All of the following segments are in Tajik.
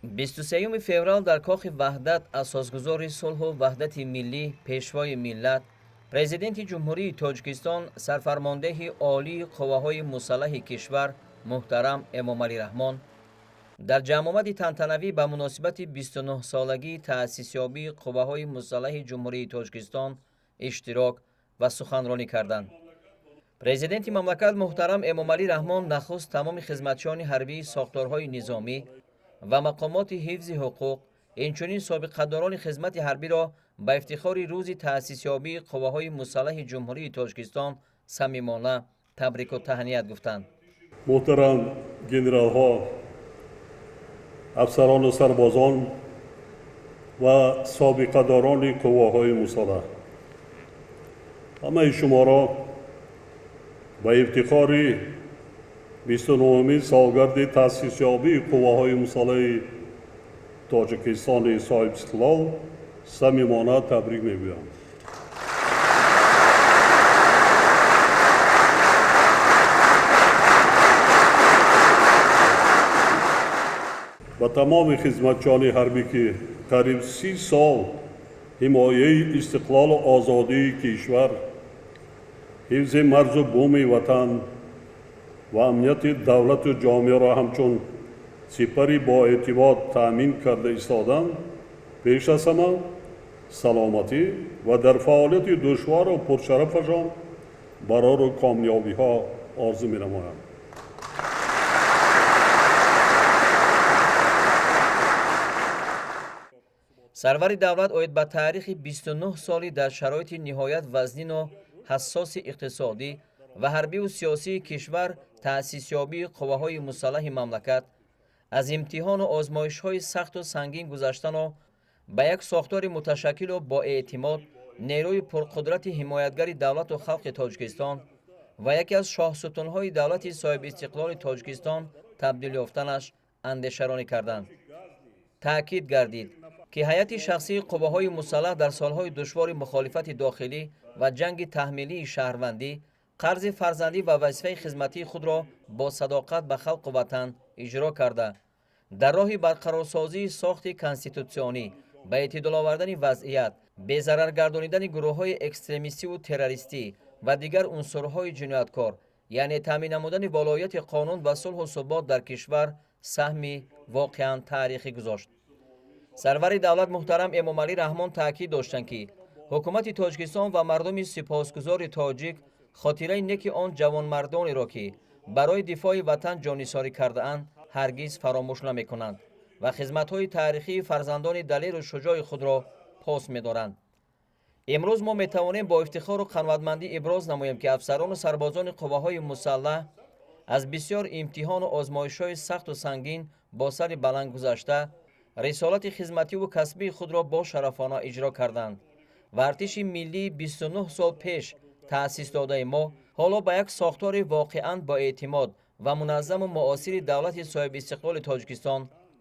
23 феврал дар Кохи Ваҳдат асосгузори сулҳу ваҳдати миллӣ, Пешвои миллат, Президенти Ҷумҳурии Тоҷикистон, Сарфармондеҳи Олии Қувваҳои Мусаллаҳи кишвар муҳтарам Эмомалӣ Раҳмон дар ҷамъомади тантанавӣ ба муносибати 29-солагии таъсисёбии Қувваҳои Мусаллаҳи Ҷумҳурии Тоҷикистон иштирок ва суханронӣ карданд. Президенти мамлакат муҳтарам Эмомалӣ Раҳмон нахуст тамоми хизматчиёни ҳарбии сохторҳои низомӣ ва мақомоти ҳифзи ҳуқуқ, инчунин собиқадорони хизмати ҳарбиро ба ифтихори рӯзи таъсисёбии Қувваҳои Мусаллаҳи Ҷумҳурии Тоҷикистон самимона табрику таҳният гуфтанд. Муҳтарам генералҳо, афсарону сарбозон ва собиқадорони қувваҳои мусаллаҳ, ҳамаи шуморо ба ифтихори 29-умин солгарди таъсисёбии Қувваҳои Мусаллаҳи Тоҷикистони соҳибистиқлол самимона табрик мегӯям. Ба тамоми хизматчиёни ҳарбӣ, ки қариб 30 сол ҳимояи истиқлолу озодии кишвар, ҳифзи марзу буми ватан ва амнияти давлату ҷомеаро ҳамчун сипари боэътимод таъмин карда истоданд, пеш аз ҳама саломатӣ ва дар фаъолияти душвору пуршарафашон барору комёбиҳо орзу менамоям. Сарвари давлат оид ба таърихи 29 соли дар шароити ниҳоят вазнину ҳассоси иқтисодӣ ва ҳарбиву сиёсии кишвар таъсисёбии қувваҳои мусаллаҳи мамлакат, аз имтиҳону озмоишҳои сахту сангин гузаштану ба як сохтори муташаккилу боэътимод, нерӯи пурқудрати ҳимоятгари давлату халқи Тоҷикистон ва яке аз шоҳсутунҳои давлати соҳибистиқлоли Тоҷикистон табдил ёфтанаш андешаронӣ карданд. Таъкид гардид, ки ҳайати шахсии қувваҳои мусаллаҳ дар солҳои душвори мухолифати дохилӣ ва ҷанги таҳмилии шаҳрвандӣ қарзи фарзандӣ ва вазифаи хизматии худро бо садоқат ба халқу ватан иҷро карда, дар роҳи барқарорсозии сохти конститутсионӣ, ба эътидол овардани вазъият, безарар гардонидани гурӯҳҳои экстремистиву террористӣ ва дигар унсурҳои ҷинояткор, яъне таъмин намудани волоияти қонун ва сулҳу субот дар кишвар саҳми воқеан таърихӣ гузошт. Сарвари давлат муҳтарам Эмомалӣ Раҳмон таъкид доштанд, ки ҳукумати Тоҷикистон ва мардуми сипосгузори тоҷик хотираи неки он ҷавонмардонеро, ки барои дифои ватан ҷоннисорӣ кардаанд, ҳаргиз фаромӯш намекунанд ва хизматҳои таърихии фарзандони далеру шуҷои худро пос медоранд. Имрӯз мо метавонем бо ифтихору қанватмандӣ иброз намоем, ки афсарону сарбозони қувваҳои мусаллаҳ аз бисёр имтиҳону озмоишҳои сахту сангин бо сари баланд гузашта, рисолати хизмативу касбии худро бошарафона иҷро карданд ва артиши миллии 29 сол пеш таъсис додаи мо ҳоло ба як сохтори воқеан боэътимод ва муназзаму муосири давлати соҳибистиқлоли Тоҷикистон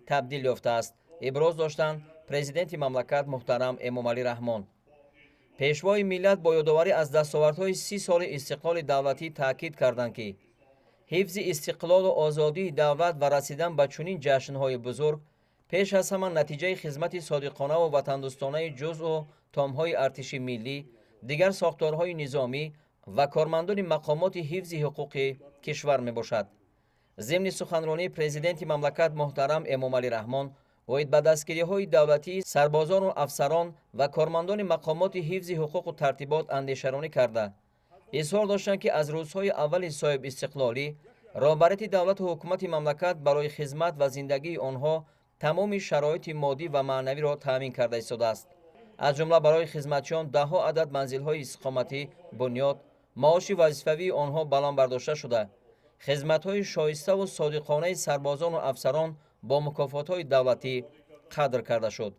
табдил ёфтааст, иброз доштанд Президенти мамлакат муҳтарам Эмомалӣ Раҳмон. Пешвои миллат бо ёдоварӣ аз дастовардҳои 30 соли истиқлоли давлатӣ таъкид карданд, ки ҳифзи истиқлолу озодии давлат ва расидан ба чунин ҷашнҳои бузург пеш аз ҳама натиҷаи хизмати содиқонаву ватандӯстонаи ҷузъу томҳои артиши миллӣ, дигар сохторҳои низомӣ ва кормандони мақомоти ҳифзи ҳуқуқи кишвар мебошад. Зимни суханронии Президенти мамлакат муҳтарам Эмомалӣ Раҳмон оид ба дастгириҳои давлатии сарбозону афсарон ва кормандони мақомоти ҳифзи ҳуқуқу тартибот андешаронӣ карда, изҳор доштанд, ки аз рӯзҳои аввали соҳибистиқлолӣ роҳбарияти давлату ҳукумати мамлакат барои хизмат ва зиндагии онҳо тамоми шароити моддӣ ва маънавиро таъмин карда истодааст. Аз ҷумла барои хизматчиён даҳҳо адад манзилҳои истиқоматӣ бунёд, маоши вазифавии онҳо баланд бардошта шуда, хизматҳои шоиставу содиқонаи сарбозону афсарон бо мукофотҳои давлатӣ қадр карда шуд.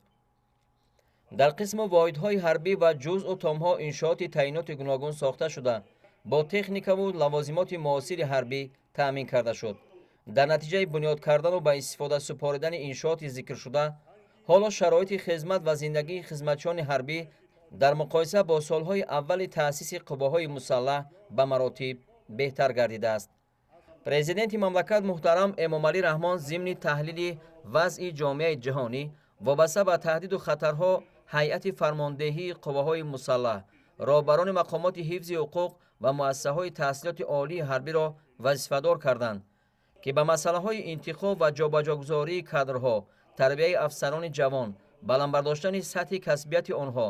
Дар қисму воҳидҳои ҳарбӣ ва ҷузъу томҳо иншооти таъиноти гуногун сохта шуда, бо техникаву лавозимоти муосири ҳарбӣ таъмин карда шуд. Дар натиҷаи бунёд кардану ба истифода супоридани иншооти зикршуда, ҳоло шароити хизмат ва зиндагии хизматчиёни ҳарбӣ дар муқоиса бо солҳои аввали таъсиси қувваҳои мусаллаҳ ба маротиб беҳтар гардидааст. Президенти мамлакат муҳтарам Эмомалӣ Раҳмон зимни таҳлили вазъи ҷомеаи ҷаҳонӣ вобаста ба таҳдиду хатарҳо ҳайати фармондеҳии қувваҳои мусаллаҳ, роҳбарони мақомоти ҳифзи ҳуқуқ ва муассисаҳои таҳсилоти олии ҳарбиро вазифадор карданд, ки ба масъалаҳои интихоб ва ҷобаҷогузории кадрҳо, тарбияи афсарони ҷавон, баланд бардоштани сатҳи касбияти онҳо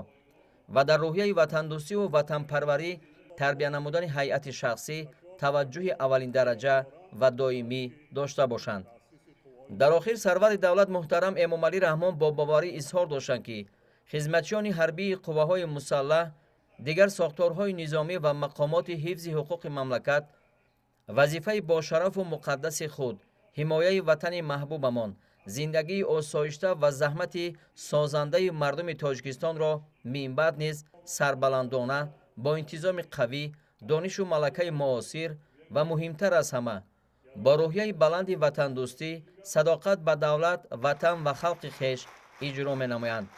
ва дар рӯҳияи ватандӯстиву ватанпарварӣ тарбия намудани ҳайати шахсӣ таваҷҷӯҳи аввалиндараҷа ва доимӣ дошта бошанд. Дар охир сарвари давлат муҳтарам Эмомалӣ Раҳмон бо боварӣ изҳор доштанд, ки хизматчиёни ҳарбии қувваҳои мусаллаҳ, дигар сохторҳои низомӣ ва мақомоти ҳифзи ҳуқуқи мамлакат вазифаи бошарафу муқаддаси худ, ҳимояи ватани маҳбубамон, зиндагии осоишта ва заҳмати созандаи мардуми Тоҷикистонро минбаъд низ сарбаландона бо интизоми қавӣ, донишу малакаи муосир ва муҳимтар аз ҳама бо рӯҳияи баланди ватандӯстӣ, садоқат ба давлат, ватан ва халқи хеш иҷро менамоянд.